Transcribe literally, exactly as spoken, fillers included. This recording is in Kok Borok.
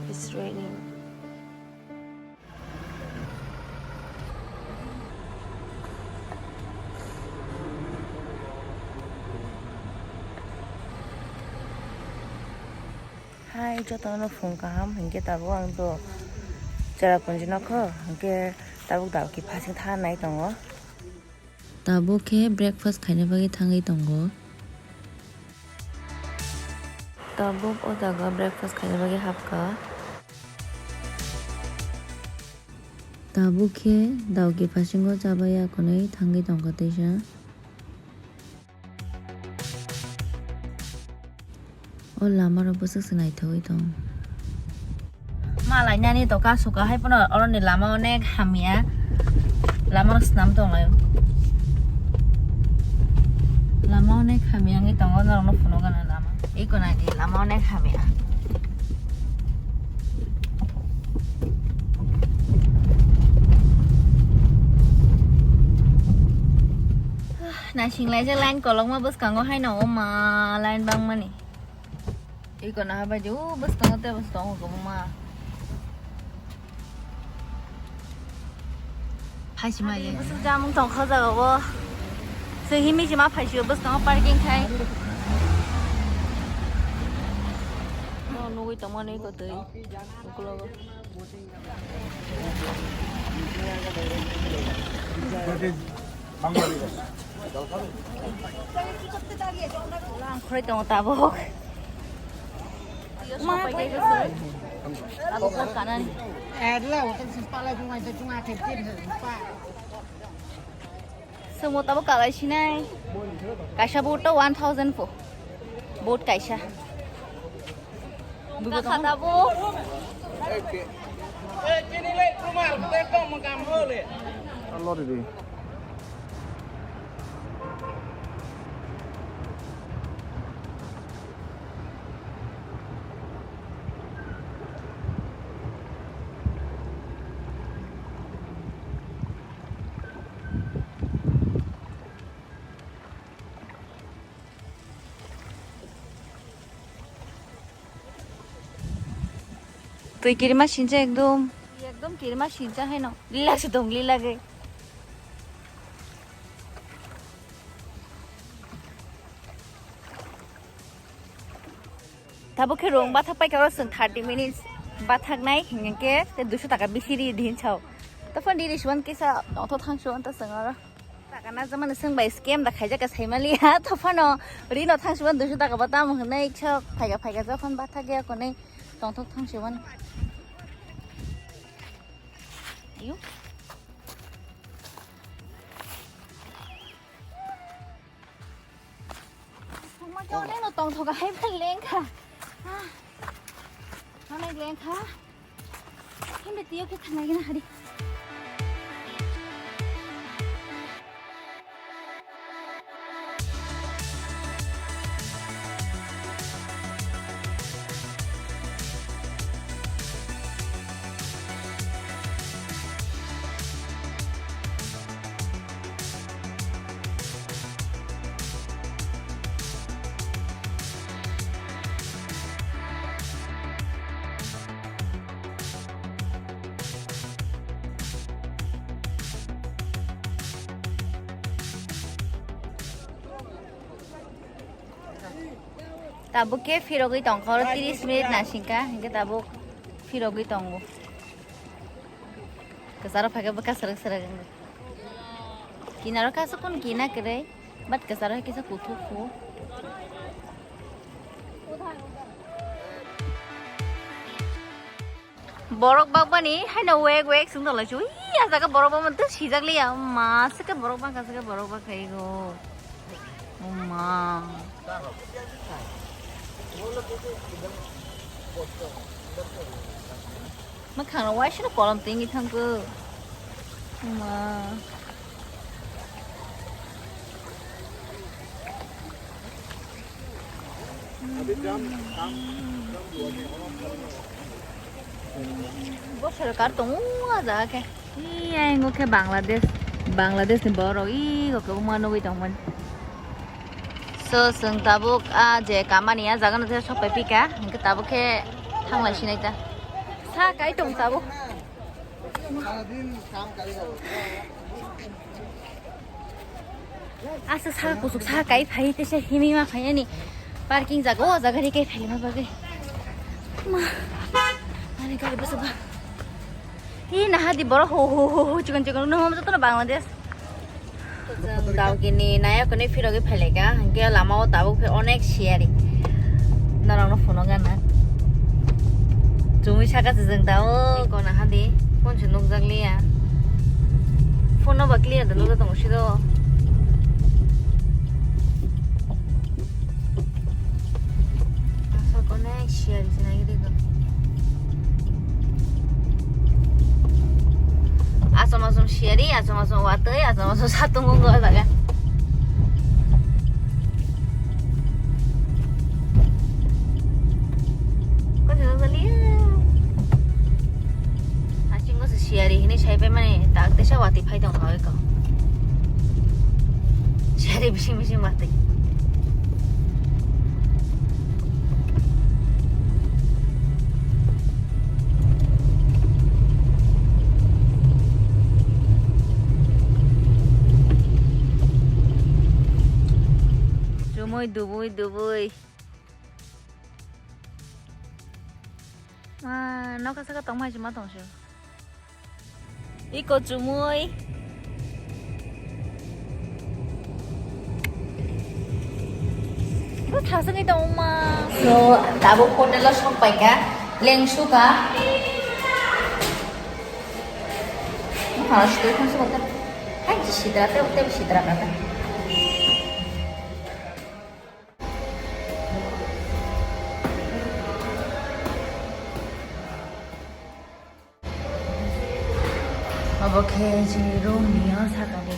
It's raining. Hai, jotono phung kaham, hinkhe tabuk ang to Cherrapunji nokho, hinkhe tabuk Dawki phasing thanai tongo. Tabuk khe breakfast khaina bagwi thangwi tongo. Tabuk o jaga breakfast khaina bagwi hapkha. Tabuk khe Dawki phasingo chabaya konwi thangwi tongkha teisa. O lama rok bwswk se naithogwi tong. Ma lainani to kasu ka hai phano oroni lama onek hamya. Lama rok swnam tong lai. Lama onek hamya wngwi tongo norok no phunukgana lama. Eko naidi lama onek hamya. Naising laijak line kolokma bwskango haino o ma line bangmani. Iko naha bai je o bwskango tei bwskango kwbangma. Phaisi mai le. Bwswk jamung tong kha jaga o. Chwng himi se ma phaisio bwskango parking khai. No nugui tongmani iko twi. Ukulogo. Khoroi tongo tabuk. Ma khoroi tongo. Tabuk bo kanani. Swngo tabuk kalai sinai. Kaisa boat to one thousand po. Boat kaisa. Kakha tabuk. Lori di. Twi kirima sincha ekdom. Ekdom kirima sincha haino. Lila se dong, lila ge. Tabuk khe rong bathak paikha oro chwng thirty minutes bathaknai hinkhe tei duiso taka bisi ri di hinwi sao. Tei phano riri suan kisa tongthok thang suan ta chwng oro. Taka na jamani swng bai scam da khaijak ka saimaliya. Tei phano rino thang suan duiso taka bo tamo hwnwi sok phaika phaika jokhon bathak ya konwi tongthok thang suan. Ayo. Songma khe onek no tongthoka hai bai lengkha. Ah. Onek lengkha. Himbe tiyo khe thangnai gina hari. Tabuk khe phirogwi tongkha oro tris minute nasingkha, hinkhe tabuk phirogwi tongo. Kwcharo phaikhe bwkha srwk srwk wngwi. Kinaro kaisa kunu kina kwrwi, but kwcharo hai kisa kuthuk kho. Borok bakmani haino wek wek swng tonglaisio. Ih, a jaga borok bakmani tei sijak liya. Ma, se khe borok bangkha, se khe borok bangkha ego. O ma. Mwkhang rok waisano kolom twi wngwi thangkhe. O ma. Bo sorkar tongo o jaga khe. Iya, ingo khe Bangladesh, Bangladesh ni borok ego kwbangma nugwi tongmani. So, chwng tabuk a je kamani a jaga no sok pai pika, hinkhe tabuk khe thanglai sinai ta. Sa kai tong tabuk. Asa sa kusuk sa kai phai te se himi ma phai ani parking jaga o jaga ri kai phai ma bagwi. Ma ani gari basa ba. Hi naha di boro ho ho ho ho chikon chikon no hom joto Bangladesh. Chwng daogini nayokni phirogwi phaileka, hwnkhe lamao tabuk phe onek siyari. Norokno phunukgana. Chumui saka se chwng tabuk. Kona hadi, phone se nukjakliya. Phone no ba clear da nukjak tongo siro. Asok onek siyari se nai ri go. Asom asom siyari, asom asom watwi, asom asom satung wngkha o jaga. Kok jaga jaliya. Asing ko se siyari hini sai pai mani tak tesa watwi phai tong kha oi ko. Siyari bising bising watwi. Chumui dubui dubui. Ma, noka saka tongma hai se ma tong se. Iko chumui. Bo thasagwi tongma. So, tabuk hotel o sok paikha, lengsuka. Harus tu kan sebab hai sitra te te sitra kata. Obo khe chini room ni o sakani.